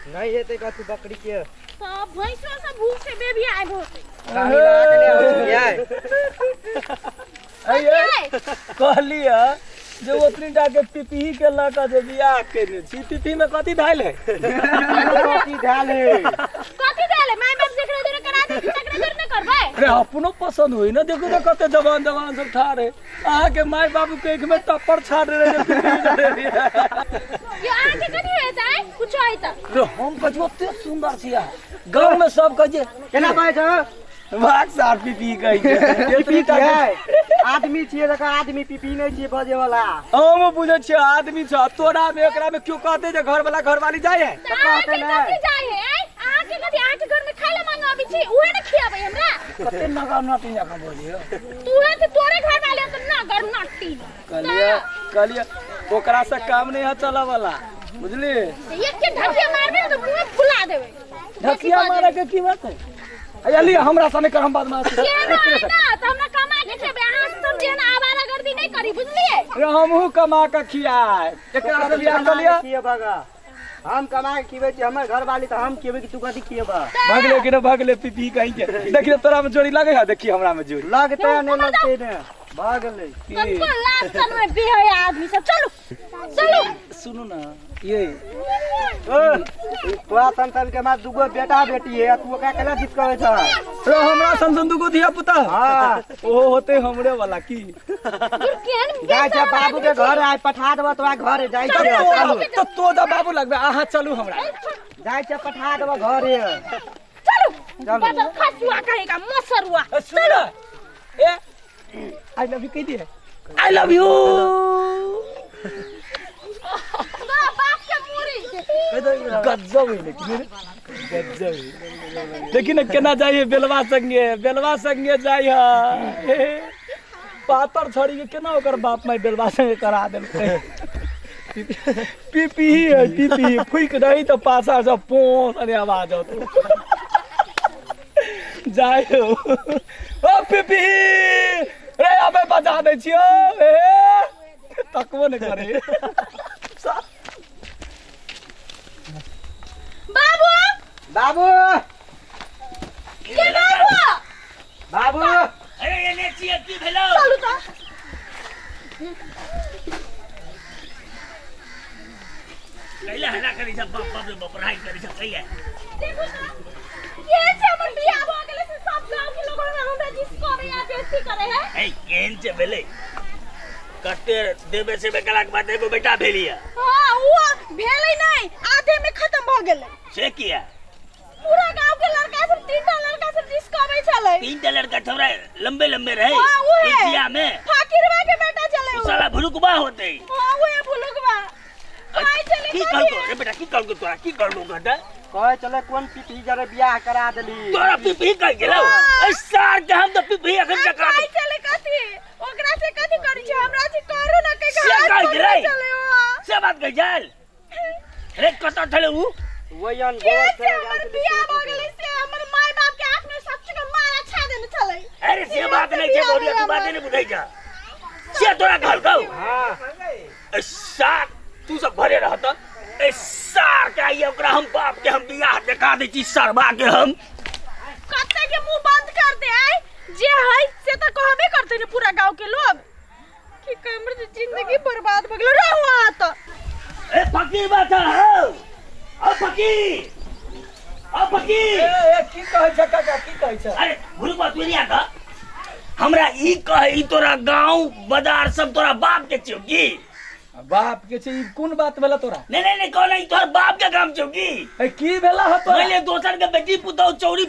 नहीं हेतै कथी बकरी के। तऽ भैंसो सब भूख से बेबी आबि होतै। पानी लगा के नहि आबै छियै। अये कहलियै जे ओतनी टा के पिपही के लऽ कऽ जे बियाह केने छी, पिपही में कथी धैल है? कथी धैल है? कथी धैल है? माय बाप जेकरा जोरे करा दे तकरा जोरे नहि करबै। अरे अपनो पसंद होई ना, देखो तो कते जवान जवान सब ठाढ़ है। अहाँ के माय बाबू के आँख में टप्पर छाड़ रहे जे पिपही धरे रहियै। यो अहाँके कथी होइत आइ? कुछो होइत। रे हम कहै छी ओते सुंदर छी अहाँ। गाँव में सब कहै छै केना कहै छौ? भाग सार पीपी कहै छै। पीपी छियै? आदमी छियै जकर आदमी पीपी नहि छियै बजे वाला। हम बुझै छियै आदमी छ, तोरा में एकरा में क्यों कहते जे घर वाला घरवाली जाइ है? तऽ अहाँके कथी जाइ है आइ? अहाँके कथी, अहाँके घर में खाइ लए मांगे अबै छी, उहे ने खियाबै हमरा। कते नगर नटी जकाँ बोलियो। तूहे तऽ तोरे घर वाले तऽ नगर नटी। कहलिए कहलिए ओकरा से काम नहीं है चला वाला, बुझली? एक के ढकिया मारबै ने तऽ मुँह फुला देबै। ढकिया मारे के की बात है? अरे लिया हमरा से नहीं कर, हम बदमाश छी। केहन आइ ना तऽ हमरा कमा के खेबै, अहाँ सब जेहन आवारागर्दी नहि करी, बुझलियै? अरे हमहूँ कमा के खियाए, एकरा से बियाह कऽ लिअ। खिएबह ग? हम कमा के खिबै छी, हमर घरवाली तऽ हम खिएबै कि तू कथी खिएबह? भगले कि न भगले पीपी कहीं के। देखिए तोरा में जोड़ी लगे है, देखिए हमरा में जोड़ी लगते नहीं लगते ने भगले। कतको लाज सन में बेहया आदमी सब। चलू चलू। सुनू ना ये ओ तोरा सन सन के हमरा दूगो बेटा बेटी है, तू ओकरा केना जिद करै छ? रे हमरा सन सन दूगो धिया पुता। हाँ। ओहो होते हमरे वाला की। केहन जाइ छै बाबू के घर, आइ पठा देबो तोरा घर जाइ तऽ छै। तो तऽ तो जा बाबू लगबे, अहाँ चलू हमरा। जाइ छै पठा देबो घर। चलू। चलू। बदल खसुआ कहेगा मसरुआ। ए, सुन ना ए, I love you कह दिए, I love you. बाप के मूरी गजब है, लेकिन गजब है। देखी ना केना जाइए बेलवा संगे, बेलवा संगे जाइ है। पातर छड़ी के केना ओकर बाप माय बेलवा संगे करा देलकै। पीपी है पीपी, फूक रही तो पाछा से पोस अरे आवाज होतो जाइ हो। ओ पीपी रे अबे बजा दै छियौ, ए तकबो नहि करे। बाबू बाबू के बाबू बाबू अरे एने छियै, की भेलौ? चलू तऽ। कैला हल्ला करै छ? बाप बाप रे बाप, राइ करै छ कैला? देखू तऽ के छै, हमर बियाह भऽ गेलै से सब गाँव के लोग हमरा हमरा जिस करे या बेइज्जती करे है। ए केहन छै भेलै? कते देबे सेबे केलाके बाद एगो बेटा भेलियै। हाँ वो भेलै नहि, आधे में खत्म भऽ गेलै। से किया? पूरा गांव के लड़का सब, तीन टा लड़का सब जिसकाबै छलै। तीन टा लड़का छौड़ा लंबे लंबे रहे? हाँ, उहे। एशिया में फकीरवा के बेटा छलै उ उ। साला भुलुकबा होते। हाँ उहे भुलुकबा कहै छलै। की कथी? कहलको रे बेटा, की कहलको तोरा, की कहलको कहता? कहै छलै कोन पीपी जरे बियाह करा देली तोरा? पिपही कह गेलौ? ए सार के हम तऽ पिपही अखन आ तक कहै छलै कथी ओकरा से कथी करै छै, हमरा से करू ना कहि के से हाथ कहै पकड़ै छलै? छलै ओ। से बात कह जाल रे, कतऽ छलै उ? वही अन के गोबर से हमर बियाह भऽ गेलै से हमर माय बाप के आँख में सब चीज के मारा छा देने छलै। अरे से बात नहीं छै बौरिया, तू बाते नहीं बुझै छ। से तोरा कहलकौ? हाँ। ए सार तू सब घरे रहत, ए सार के आइए ओकरा हम बाप के हम बियाह देखा दै छी सरबा के हम। कत्ते के मुंह बंद कर दे आइ, जे है से तऽ कहबे करते ने पूरा गांव के लोग कि हमर तऽ जिंदगी बर्बाद भऽ गेल। रहू अहाँ तऽ। ए फकीर बात हो, ओ फकीर, ओ फकीर। ए ए की कहै छै काका, की कहै छै? अरे भुलबा दुनिया का हमरा ई कह, ई तोरा गांव बाजार सब तोरा बाप के छियौ की? बाप के छै, ई कोन बात भेला तोरा? नहीं नहीं नहीं, कहना ई तोहर बाप के काम छियौ की? ए की भेला ह तोरा? पहिले दोसर के बेटी पुतहु चौरी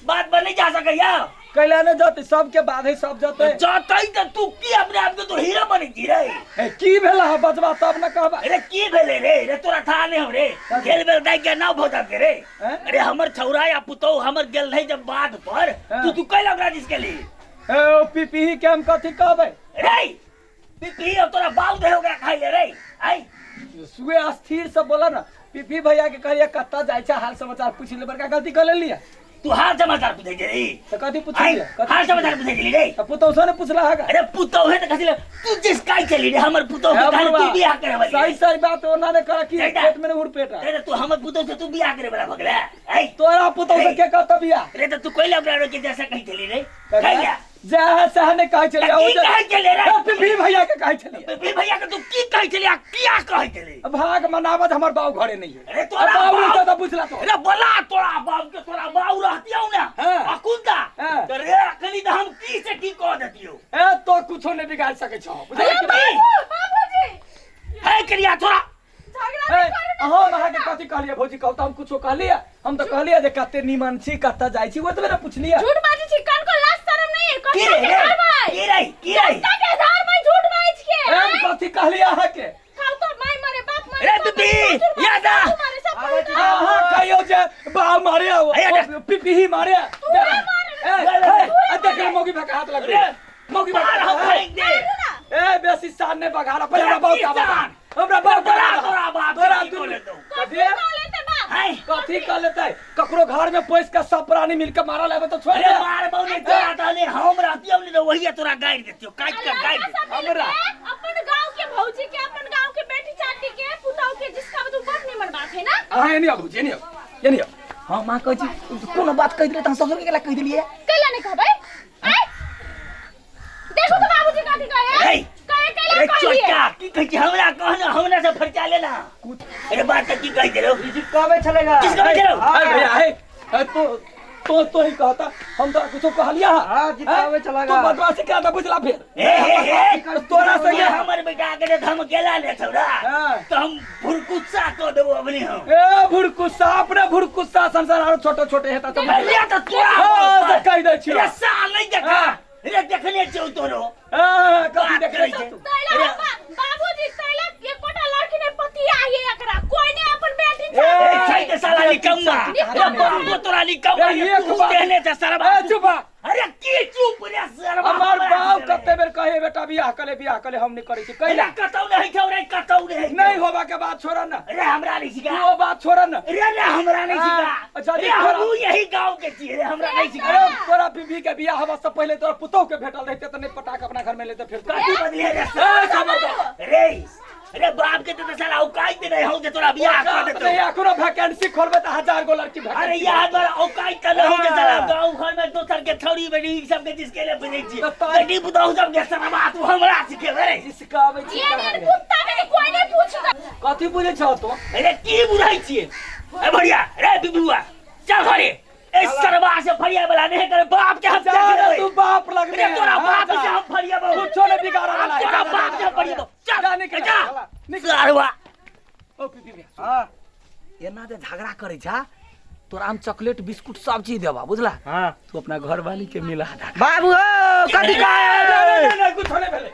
बात पर नहीं जा सकैया। कैला ने जते सबके बाधे सब जते जतै त तू की अपने आप के तो हीरो बनै छी रे? ए की भेला ह बजबा तब न कहबा। अरे की भेलै रे? रे तोरा था नहीं हम रे खेल बेल दाइ के ना भोजा के रे। हैं? अरे हमर छौरा या पुतहु हमर गेल रहे जब बाध पर, हाँ। तू तू कैला ओकरा जिसके लिए? ए ओ पीपी के हम कथी कहबै? रे पीपी अब तोरा बाप दे ओकरा खाइ ले रे आई। सुए स्थिर से बोला ना, पीपी भैया के कहलिए कत्ता जाइ छै हाल समाचार पूछ ले, बड़का गलती कर लेलिए। तू हाल समाचार पूछै छली? तऽ कथी पुछलियै? कथी? हाल समाचार पूछै छली रे? तऽ पुतहु से ने पुछला हगा। अरे पुतहु है तऽ कथी ले तू जिसकाई चली रे हमर पुतहु के काहे तू बियाह करे वाली? सही सही बात ओना ने कर कि सही पेट में ने उड़ पेट। अरे तू हमर पुतहु से तू बियाह करे वाला भगला ऐ? तोरा पुतहु से के कहत बियाह? अरे तऽ तू कोइला ओकरा रोके जैसा कहै छली रे? कहिया जे है सह ने कहै छलियै। की कहै छलियै रे? पिपी भैया के कहै छलियै। पिपी भैया के तू की कहै छलियै आ किया कहै छलियै? भाग मनावत हमर बाऊ घरे नहीं है। अरे तोरा बाऊ बाप- रहता तऽ बुझला तो। अरे बोला तोरा बाप के, तोरा बाऊ रहतियौ ने हाँ। अकुंदा हाँ। तऽ रे अखनी तऽ हम की से की कह देतियौ। ए तो कुछो नहीं बिगाड़ सकै छौ, बुझलियै कि नहीं? बाबूजी है करिया तोरा झगड़ा ए, नहीं करू ने। हम अहाँके कथी कहलियै भौजी? कहू तऽ हम कुछो कहलियै? हम तऽ कहलियै जे कते नीमन छी, कतऽ जाइ छी, ओतबे ने पुछलियै। झूठ बाजै छी, कान को लाज शरम नहीं है? की कत्ता रे के रे? घर भाई की रे, की रे? कत्ता के घर भाई झूठ बाज के? ए, हम कथी कहलियै अहाँके? खाओ तो माय मारे बाप मारे रे सब बीबी, मारे, ससुर मारे, यादा। सासु मारे, सब आबै छी। अहाँ कहियौ जे बाप मारे ए, ओ, पिपही मारे। तू मारे, ए, ए, ए, देख रे, मौगी भका हाथ लग रे, मौगी मार भका हम फेंक दे। ए बेसी शान ने बघारा पहिले हमरा बाप की का बता। शान? हमरा बाप का तोरा बता। तोरा बाप तोरा की दुनू- कऽ लेतौ? कथी? कथी लेते बाप? है कथी कह लेतै? ककरो घर में पैस के सब प्राणी मिल के मारल आबे तऽ छोड़ अरे दे। मार बहु ने तोरा तहने हम रहतियौ ने तऽ वही तोरा गाड़ि देतियौ, काटि के गाड़ि लड़का देतियौ। सब मिल हमरा। के अपन गांव के भौजी के, अपन गांव के बेटी चाटी के, पुतहु के जिसका तू बड़ निमन बात है ना। अहाँ एनी आबू, एनी आबू, एनी आबू। हाँ माँ कहै छी कोनो बात कहि देलियै तऽ हम ससुर के केला कहि देलियै? कैला नहीं कहबै? आय देखो तो बाबूजी कथी कहे। ए, कहे कैला अरे कहलिए? चोटा की कहै छी हमरा कहना हमरा से फरचा लेना। अरे बात तऽ की कहै छलौ? कहबै छलै। किसकबै छलौ? अरे भैया हे, हे, तो तो तो ही कहता, हम तो कुछो कहलिया। हाँ, जिताबै छलै। तू बदमाशी करा तऽ बुझला फेर। हे हे हे तोरा संगे हमर बेटा के जे धमकेला ने छौरा हाँ। तऽ हम भुरकुस्सा कऽ देबो अपने हम। ए भुरकुस्सा, अपने भुरकुस्सा संसार आरो छोटे छोटे हेता तऽ अरे तऽ तोरा हाँ, से कहि दै छियौ। रे साल नहीं देखा हाँ। रे, देखने छियौ तोरो। हाँ, कथी बात देखने करै छौ छै। तू? तैला बाबूजी तैला एकोटा लड़की ने पति आई एकरा कोई ने अपन बेटी ए, चाहे। छै ते साला निकम्मा, रे बापो तोरा निकम्मा। ए, एक तू बात- देहने छै सरबा। ए चुप बा। अरे की चुप रे सरबा? हमर बाप कते बेर कहे बेटा बियाह कले, बियाह कले, हम नहीं करै छी। कैला कैला? कतौ नहीं छौ रे, कतौ नहीं। नहीं होबा के बात छोड़ ना। अरे हमरा नहीं सिखा। तू ओ बात छोड़ ना। रे रे हमरा नहीं हाँ, सिखा। अच्छा, रे तोरा- हमहू यही गांव के छियै रे, हमरा नहीं सिखा। अरे तोरा बीबी के बियाह होबा से पहिले तोरा पुतोह के भेटल रहते तऽ नहीं पटा के अपना घर में लेते फिर तू। कथी बदले रे? ए, खबरदार। रे रे बाप के तो साला औकात नहीं हूं जे तोरा बियाह कर देतौ। नहीं अखनो वैकेंसी खोलबे तऽ 1000 गो लड़की अरे वैकेंसी। यहाँ पर औकात त नहीं हूं जे साला हाँ। गांव घर में दोसर के छौरी बेटी ई सब के जिसके ले बनै छी तऽ तोरा- बेटी पुतहु सब के सरबा तू हमरा सिखेबे रे? जिसका आबै छी ये ने कुत्ता के कोई नहीं पूछता। कथी बुझै छौ तू? अरे की बुझै छियै ए भैया? रे बिबुआ चल घरे, ए सरबा से फरिया वाला नहीं करे बाप के हम जा देख रे, लेबै। तू बाप लगबे। रे तोरा हाँ, बाप जा। से हम फरियाबो। कुछो नहीं बिगाड़ा वाला है। तोरा जा, जा, बाप जा, से हम फरियाबो। चल जा, निकल। जा निकल। सरबा। ओ पीपी भैया, हाँ एना जे झगड़ा करै छा तोरा हम चॉकलेट बिस्कुट सब चीज देबा, बुझला? हाँ। तू अपना घर वाली के मिला दा। बाबू हो कथी नहीं कहे? नहीं नहीं, कुछो नहीं भेलै।